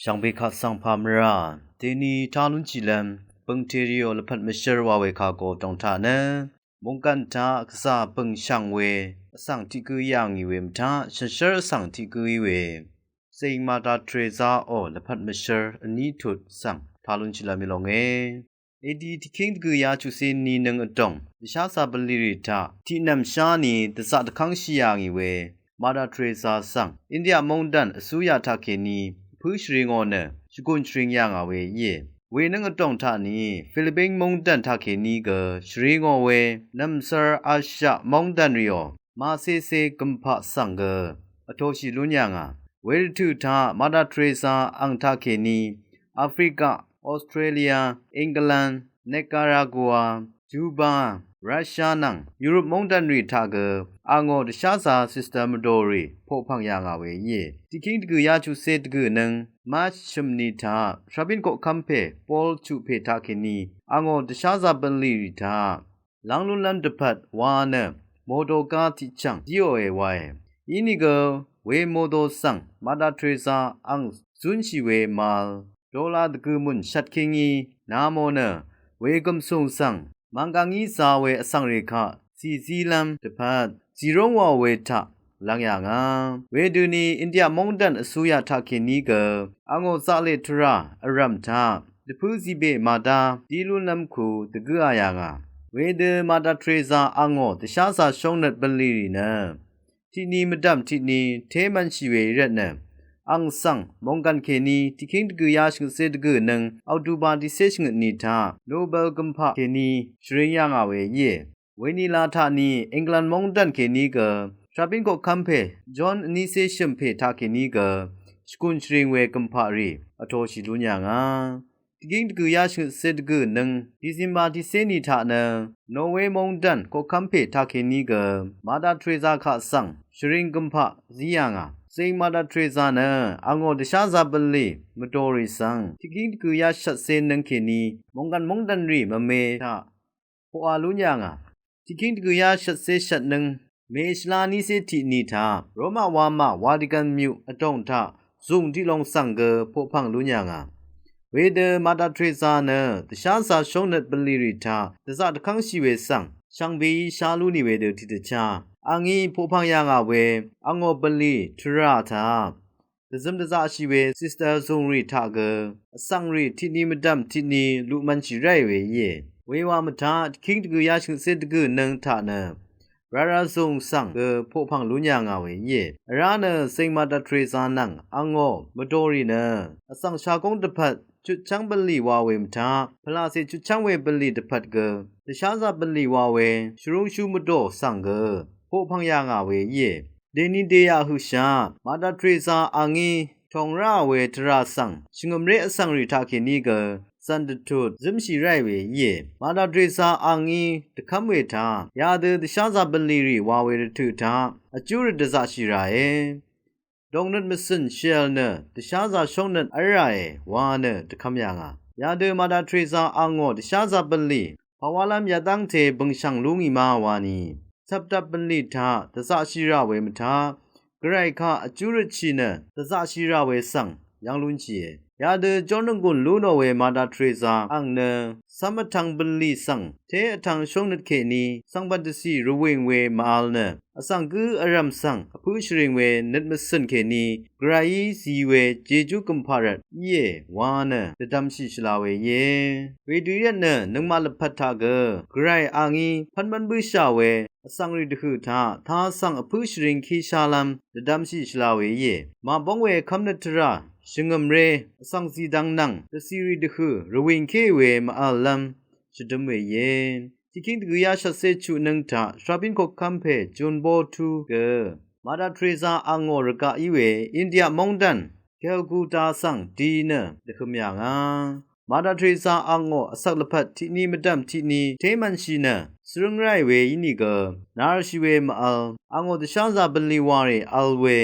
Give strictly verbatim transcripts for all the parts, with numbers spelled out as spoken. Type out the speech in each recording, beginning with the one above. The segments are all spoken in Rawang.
Shvngbe kaq svng pà mvrà deni tá lúnshìlv́m bø̀ng tèrìò lvpat mvshv́r wa we kà go dòng taq nø mungkvn taq gvzà bø̀ng shv̀ng we vsvng tiq gǿ yà ngì we mvtaq shànshér vsvng tiq gǿ í we Saint Mother Teresa ò lvpat mvshv́r vní tut svng tá lúnshìlv́m í longe. Edi tiqkíng dvgø̀yá chuqsé ni nøng vdòng dvsházā bvlì rì taq tiqnv̀m shá ni dvzaq dvkv́ngshì yà ngì we Mother Teresa svng India móngdàn vsúyà taqkèní vpǿ shvri ngò nø shvgùn shvring yà ngà we íe. Wenǿng vdòng taq ni Philippine móngdàn taqkèní gø shvri ngò we nv̀msvr Asia móngdàn rìò màcécé gø̀mpaq svng gø vtōshì lún yà ngà. Wervtø̀ taq Mother Teresa ang taqkèní Africa, Australia, England, Nicaragua, Cuba, Russia nvng Europe móngdàn rì taq gø angò dvsházā sister mvdòrì poqpv̀ng yà ngà we íe. Tiqkíng dvgø̀yá chuqsé dvgø̀ nøng March shø̀m ni taq shabín koqkv́m pè Paul chuq pè taqkèní angò dvsházā bvlì rì taq lv́ng lúnlv́m dvpvt wa nø mòdò gá tiqchv̀ng díòe wae. Inìgø we mòdò svng Mother Teresa ang zúnshì we màvl dola dvgø̀ mùn shvtkíngí nà mò nø we gv̀msùng svng mv̀nggv̀ngí zā we vsvng rì kaq zìzílv́m dvpvt zìrúng wàò we taq lv́ng yà ngà. Wedøni India móngdàn vsúyà taqkèní gø angò zaqlè tvrà vrv̀m taq dvpǿ zibè màdá dí lúnlv́m ku dvgǿa yà ngà. Wedø Mother Teresa angò dvsházā shóngnøt bvlì rì nø tiqni mvdv̀m tiqni té mv̄nshì we í rvtnø ang svng mònggv̀n kèní tiqkíng dvgø̀yá shvngøtcé dvgø̀ nøng October tiqcé shvngøt ni taq Nobel gø̀mpaq kèní shvring yà ngà we íe. Wenila taq ni England móngdàn kèní gø shabín koqkv́m pè John vnícé shø̀m pè taqkèní gø shvgùn shvring we gø̀mpaq rì vtōshì lún yà ngà. Tiqkíng dvgø̀yá shvngøtcé dvgø̀ nøng December tiqcé ni taq nø Norway móngdàn koqkv́m pè taqkèní gø Mother Teresa kaq svng shvring gø̀mpaq zí yà ngà. Saint Mother Teresa nø angò dvsházā bvlì mvdòrì svng tiqkíng dvgø̀yá shvtcé nøng kèní mònggv̀n móngdàn rì mvme taq poqà lún yà ngà. Tiqkíng dvgø̀yá shvtcé shvtnøng mèshvlá nícé tiqni taq Roma wamà Vatican myuq vdòng taq zùng tiqlòng svng gø poqpv̀ng lún yà ngà. Wedø Mother Teresa nø dvsházā shóngnøt bvlì rì taq dvzaq dvkv́ngshì we svng shvngbeí shá lú nì wedø tiqdvchá angí poqpv̀ng yà ngà we angò bvlì tvrà taq dvzøm dvzaqshì we sister zùngrì taq gø vsvngrì tiqni mvdv̀m tiqni luq mv̄nshì ráì we íe. Wewa mvtaq tiqkíng dvgø̀yá shvngøtcé dvgø̀ nøng taq nø rara zùng svng gø poqpv̀ng lún yà ngà we íe. Vrá nø Saint Mother Teresa nvng angò mvdòrì nø vsvng shagóng dvpvt chutchv́ng bvlì wa we mvtaq pvlacè chutchv́ng we bvlì dvpvt gø dvsházā bvlì wa we shvrúngshú mvdò svng gø poqpv̀ng yà ngà we íe. Dèni dèyaq høqshaq Mother Teresa angí tòng ráà we tvrà svng shvngø̀mré vsvngrì taqkèní gø zv̀n dvtut zǿmshì ráì we íe. Mother Teresa angí dvkv́m we taq yadø dvsházā bvlì rì wa we rvtø̀ taq vjú rvt dvzaqshì ràe. Dòngnøt mvcø̀n shìv̀l nø dvsházā shóngnøt v́lràe wa nø dvkv́m yà ngà. Yadø Mother Teresa angò dvsházā bvlì pàwálv́m yadv́ngte bø̀ngshv̀ng lú ngì ma wani cvpdvp bvlì taq dvzaqshì rà we mvtaq gvray kaq vjú røtshì nø dvzaqshì rà we svng yv́ng lúnshìe. Yadø jórnònggùn lú nò we Mother Teresa ang nø cv́m vtv̄ng bvlì svng té vtv̄ng shóngnøt kèní svngbv̀n dvcì rvwìng we màvl nø vsvng gǿ vrv̀m svng vpǿ shvring we nøt mvcø̀n kèní gvrayí zi we jejú gø̀mpaq rvt íe wa nø dvdvmshì shvla we íe. Wedø í rvt nø nøngmaq lvpat taq gø gvray angí pv́nmv́n bǿshà we vsvngrì dvhø̀ taq tasvng vpǿ shvringkí shálv́m dvdvmshì shvla we íe. Màbóng we kv́mnøt tvrà shvngø̀mré vsvng zìdvng nvng dvcìrì dvhø̀ rvwìngké we màvllv́m shvdøm we íe. Tiqkíng dvgø̀yá shvtcé chutnøng taq shrabín koqkv́m pè Junbo tu gø Mother Teresa angò rvgaq í we India móngdàn Calcutta svng di nø dvhøm yà ngà. Mother Teresa angò vsvk lvpat tiqni mvdv̀m tiqni té mv̄nshì nø svrǿng ráì we ínìgø narshì we màvl angò dvsházā bvlì wàrì vl we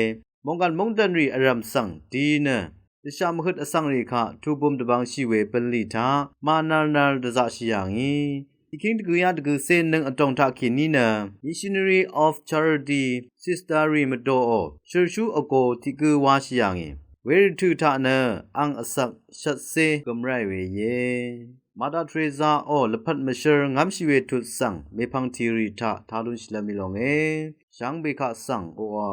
mònggàn móngdàn rì vrv̀m svng di nø dvshà mvhøt vsvngrì kaq tubøm dvbvngshì we bvlì taq mànarnar dvzaqshì yà ngì. Tiqkíng dvgø̀yá dvgø̀cé nøng vdòng taqkèní nø Missionary of Charity sister rì mvdòò shø̀rshú vgō tiq gǿ wáshì yà ngì. Wervtø̀ taq nø ang vsvk shvtcé gøm ráì we íe. Mother Teresa ò lvpat mvshør ngv́mshì we tut svng mèpvng tìrì taq talunshìlv́m í longe. Shvngbe kaq svng oqà